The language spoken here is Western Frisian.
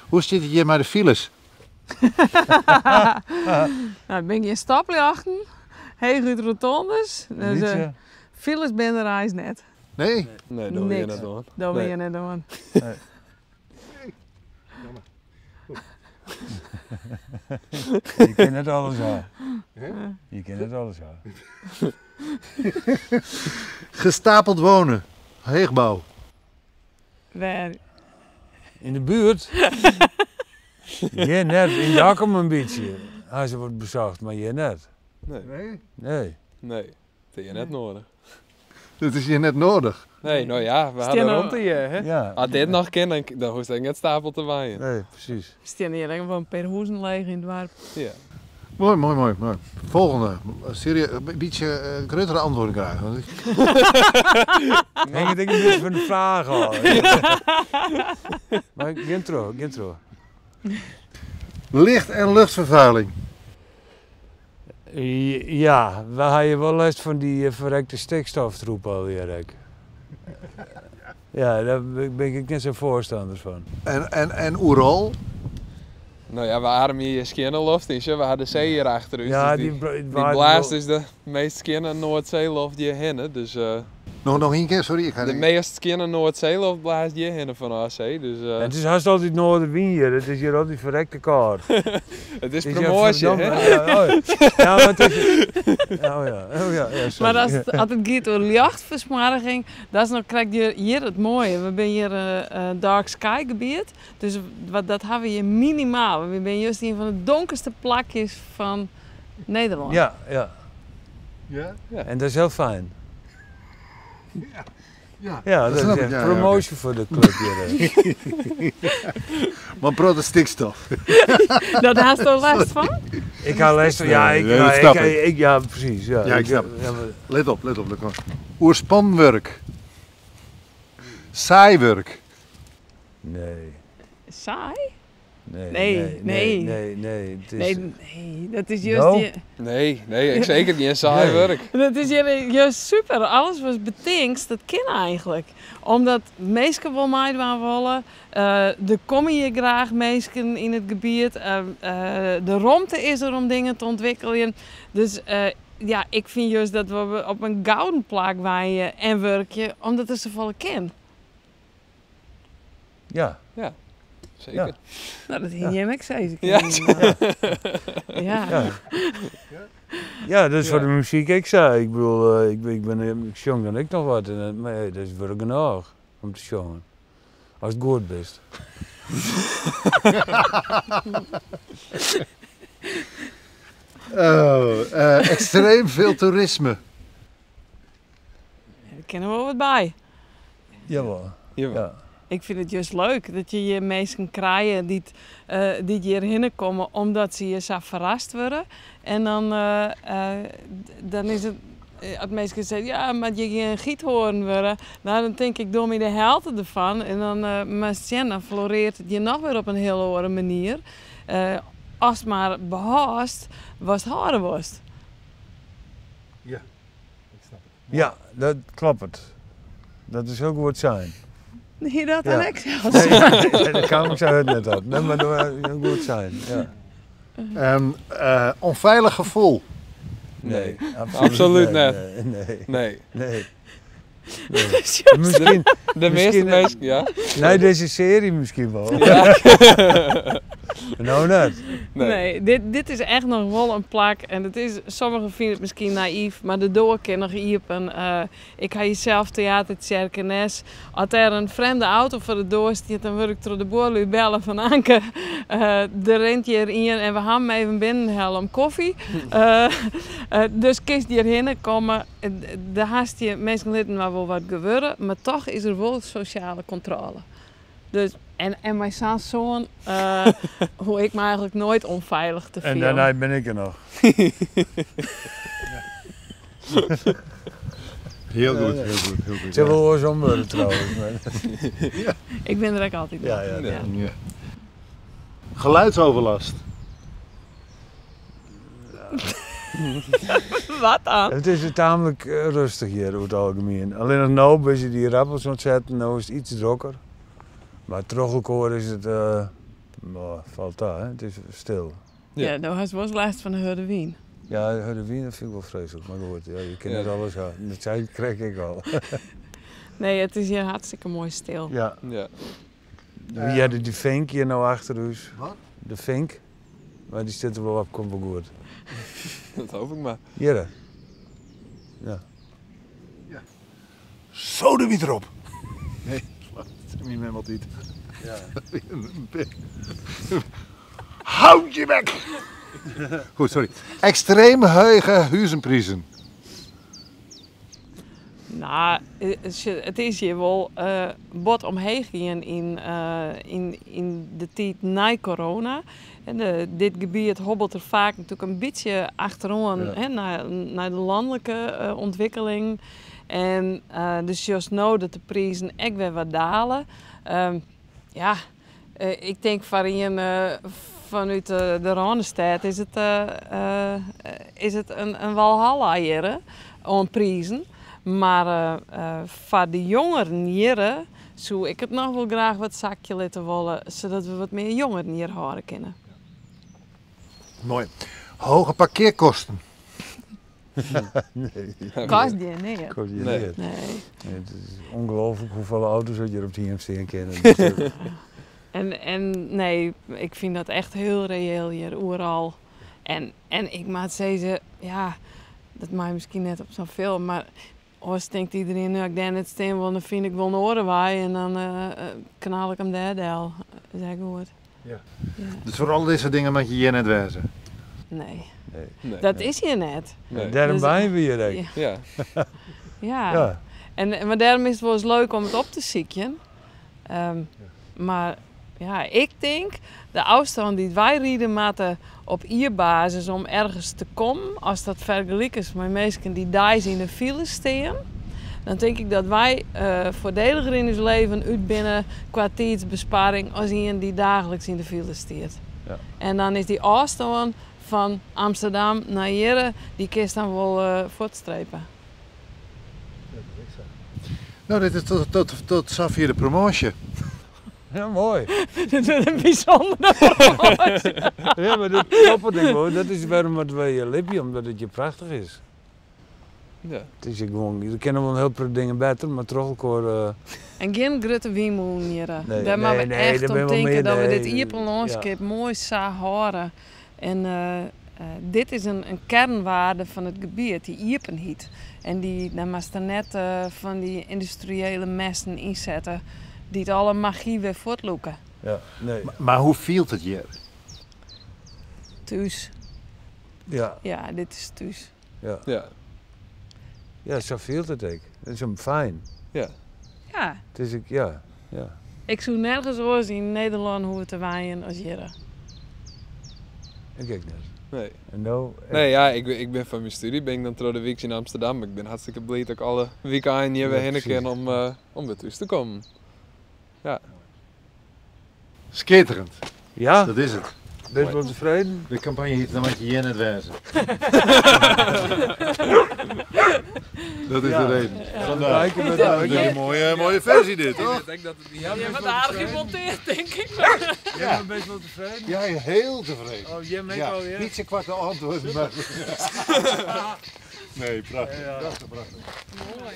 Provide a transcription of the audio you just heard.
Hoe stiet it hjir mei de files? Nou, der binne gjin stopljochten, heechút rotondes. Dus Lytse. files binne der eins net. Nee? Nee, dogge we hjir Niks. net oan. Dogge we Nee. hjir net oan. Je kin net alles ha. Je kin net alles ha. Gestapeld wonen. Heechbou. Wêr? Yn de buert? Hjir net, yn Dokkum in bytsje. Ha se wat besocht, mar hjir net. Nee. Nee? Nee. Nee, it is hjir net noadich. It is hjir net noadich. Nee, no ja, we ha de Stean romte hjir, hè. Ja. As dit noch kin, dan dan hoechst ek net stapel te wenjen. Nee, presys. Steane hjir ek wol in pear hûzen leech yn it doarp. Ja. Moai, moai, moai, moai. Folgjende. Serieus, in bytsje gruttere antwurden graach. Want ik... Hinget ek in bytsje fan de fraach ôf. Mar gean troch, gean troch. Licht en luchtvervuiling. Ja, we ha hjir wol lêst fan dy ferrekte stikstoftroep allegear ek. Ja, dêr bin ik ek net sa'n foarstanner fan. En, en, en Oerol? No ja, we ademje hjir skjinne loft yn. Sjoch, we ha de see hjir achter ús. Ja, dus dy dy, dy waait blaast wol. dus de meast skjinne Noardseeloft hjir hinne. Dus Noch, noch ien kear, sorry. Ik ha de meast skjinne Noardseeloft blaast hjir hinne fanôf see. Dus Het is hast altyd noarderwyn hjir, it is hjir altyd ferrekte kâld. it is Is ja promoasje, verdomme, hè? ja, oh ja. Ja, mar it is, oh ja, oh ja, ja, sorry. Mar as it, as it giet oer ljochtfersmoarging, dat is no krekt hjir, hjir it moaie. We binne hjir in dark sky gebiet, dus wat, dat hawwe we hjir minimaal. We binne just ien fan de donkerste plakjes fan Nederlân. Ja, ja. Ja? Ja. En dat is hiel fijn. Ja. Ja, Ja, dat snap is ik. echt Ja, ja, promoasje foar de klup hjir. oké. Maar protte stikstof. Dat hast do lêst fan? Ik ha lêst fan, ja, ik, Nee, dat ja, snap ik, ik. ik, ja, presys. Ja, Ja, ik snap ja, maar- Let op, let op. Let op. Oerspanwurk. Saai wurk. Nee. Saai? Nee, Nee, nee, nee. nee, nee. Het is, Nee, nee, dat is juist, No? die- Nee, nee, ik seker gjin saai Nee. wurk. dat is hjir juist super. Alles wat betinkst, dat kin eigentlik. Omdat minsken wol meidwaan wolle. Der komme hjir graach minsken yn it gebiet. De romte is der om dingen te ûntwikkeljen. Dus ja, ik fyn juist dat we op in gouden plak wenje en wurkje, omdat der safolle kin. Ja. Ja, seker. Ja. Nou, dat hie Ja. jim ek sizze Ja. kinnen. Ja. Ja. Ja, dat is foar Ja. de muzyk ek sa. Ik bedoel, ik, ik, ben, ik sjong dan ek noch wat. En, mar hey, dat is wurk genôch om te sjongen. As it goed bist. Oh, extreem veel toerisme. Dêr kinne wol wat by. Jawol. Jawol. Ja. Ik fyn it juist leuk dat je hjir minsken krije dy't hjirhinne komme omdat se hjir sa ferrast wurde. En dan, dan is it, as minsken sizze, ja, moat hjir gjin giethoarn wurde. Nou, dan tink ik, doch my de helte derfan. En dan, moatst sjen, dan floreart it hjir noch wer op in hiel oare manier. Ast mar behâldst watst hâlde wolst. Ja, ik snap it. Ja, dat kloppet. Dat is hiel goed sein. Hie dat dan Ja. ek sels? Nee, dêr kaam ik sa hurd net op. Nee, mar dat is hiel goed sein. Ja. Onveilig gevoel. Nee, absoluut Absoluut net. Nee, nee. Nee. Nee. Nee. Miskien, De measte Miskien, minsken, ja. nei dizze searje miskien wol. Ja. No net. Nee. Nee, dit is echt noch wol in plak. En it is, sommigen fine it miskien nayf, mar de doar kin noch iepen. Ik ha hjir sels Theater Tsjerke Nes. As der in frjemde auto foar de doar stiet, dan wurd ik troch de buorlju belle fan Anke. Der rint hjir ien en we ha him even binnenhelle om kofje. Dus kinst hjirhinne komme. De hast hjir, minsken litten mar wol wat gewurde, mar toch is der wol sosjale kontrôle. Dus, en mei sa'n soan, hoe ik my eigentlik noait ûnfeilich te En fielen. dêrnei bin ik der noch. Hiel goed, hiel goed, hiel goed. It sil wol oarsom wurde trouwens. Mar. Ik bin der ek altyd Ja, noch. ja, Ja. Ja. Geluidsoverlast. Wat dan? It is tamelijk rêstich hjir oer it algemien. Allinnich no binne se dy rappels oan it setten, no is it yts drokker. Mar troch elkoar is it. No, falt ta, hè? It is stil. Ja. Ja, do hast wolris lêst fan de hurde wyn. Ja, de hurde wyn, dat fyn ik wol freeslik. Mar goed, ja, je kinne net alles ha. Dat sei ik krekt ek al. Nee, it is hjir hartstikke moai stil. Ja. Ja. We hearden dy fink hjir no achter ús. Wat? De fink. Mar dy sit der wol op, komt wol goed. Dat hoop ik mar. Hjirre. Ja. Ja. Sodemieter op! Nee, dat is myn mem altyd. Ja. Houd je bek! Goed, sorry. Ekstreem hege huzenprizen. No, it is hjir wol bot omheech gien yn de tiid nei corona. En dit gebiet hobbelt der faak natuerlik in bytsje achteroan, hè, nei de lanlike ûntwikkeling. En dus sjochst no dat de prizen ek wer wat dale. Ja, ik tink foar ien fanút de Rânestêd is it in walhalla hjirre oan prizen. Mar foar de jongeren hjirre soe ik it noch wol graach wat sakje litte wolle, sadat we wat mear jongeren hjir hâlde kinne. Moai. Hoge parkearkosten. Nee. Kost gjin neat. Kost gjin Nee. neat. Nee. Nee, it is ongelooflik hoefolle auto's dat hjir op it hiem stean kinne. En nee, ik fyn dat echt hiel reëel hjir oeral. En ik moat sizze, ja, dat mei miskien net op sa'n film, mar oars tinkt iedereen, no, as ik dêr net stean wol, dan fyn ik wol in oare wei en dan knal ik him dêr del. Dat is ek goed. Ja. Ja. Dus foar al dizze dingen moat je hjir net wêze? Nee. Nee. Nee. Dat is hjir net. Nee. Dêrom Dus- binne we hjir ek. Ja. Ja. Ja. Ja. En, maar dêrom is it wolris leuk om it op te sykjen. Mar ja, ik tink de ôfstân dy't wy ride moatte op jierbasis om ergens te kommen, as dat fergelikest mei minsken dy't deis yn de file stean, dan tink ik dat wy foardeliger yn ús leven út binne kwa tiidsbesparring as ien dy't daagliks yn de file stiet. Ja. En dan is dy ôfstân fan Amsterdam nei hjirre, dy kinst dan wol fuortstrepe. No, dit is tot safier de promoasje. Ja, moai. Dit is in bysûndere promoasje. Ja, mar dat kloppet ek wol. Dat is wêrom dat wy hjir libje, omdat it hjir prachtich is. Ja. It is hjir gewoan, der kinne wol in hiel protte dingen better, mar troch elkoar. En gjin grutte wynmûnen hjir. Nee, Dêr moatte we nee, nee, echt dêr om binne wol tinke mear, dat we nee. dit iepen lânskip moai sa hâlde. En dit is in kernwaarde fan it gebiet, dy iepenheid. En dêr moatst der net fan dy yndustriële messen ynsette dy't alle magy wer fuortlûke. Ja, nee. Mar hoe fielt it hjir? Thús. Ja. Ja, dit is thús. Ja. Ja. Ja, sa fielt it ek. It is om fijn. Ja. Ja. It is ek, ja, ja. Ik soe nergens oars yn Nederlân hoege te wenjen as hjirre. Ik ek net. Nee. En no? Nee, ja, ik bin foar myn stúdzje bin ik dan troch de wyks yn Amsterdam. Ik bin hartstikke bliid dat ik alle wykeinen hjir wer Ja, hinne precies. kin om wer thús te kommen. Ja. Skitterend. Ja? Dat is it. Bist wol tefreden? De kampanje hjit Dan moat je hjir net wêze. Dat is Ja. de reden. Ja. Vandaar. Kijk, met Dat is een mooie versie dit, toch? Ik denk dat het Je hebt aardig gemonteerd, denk ik. Ja. Bist wol tefreden? Ja, heel tevreden. Oh, Jim ek Ja, al, ja? niet zo kwart de antwoorden, maar... Nee, prachtig. Ja. Prachtig, prachtig. Mooi.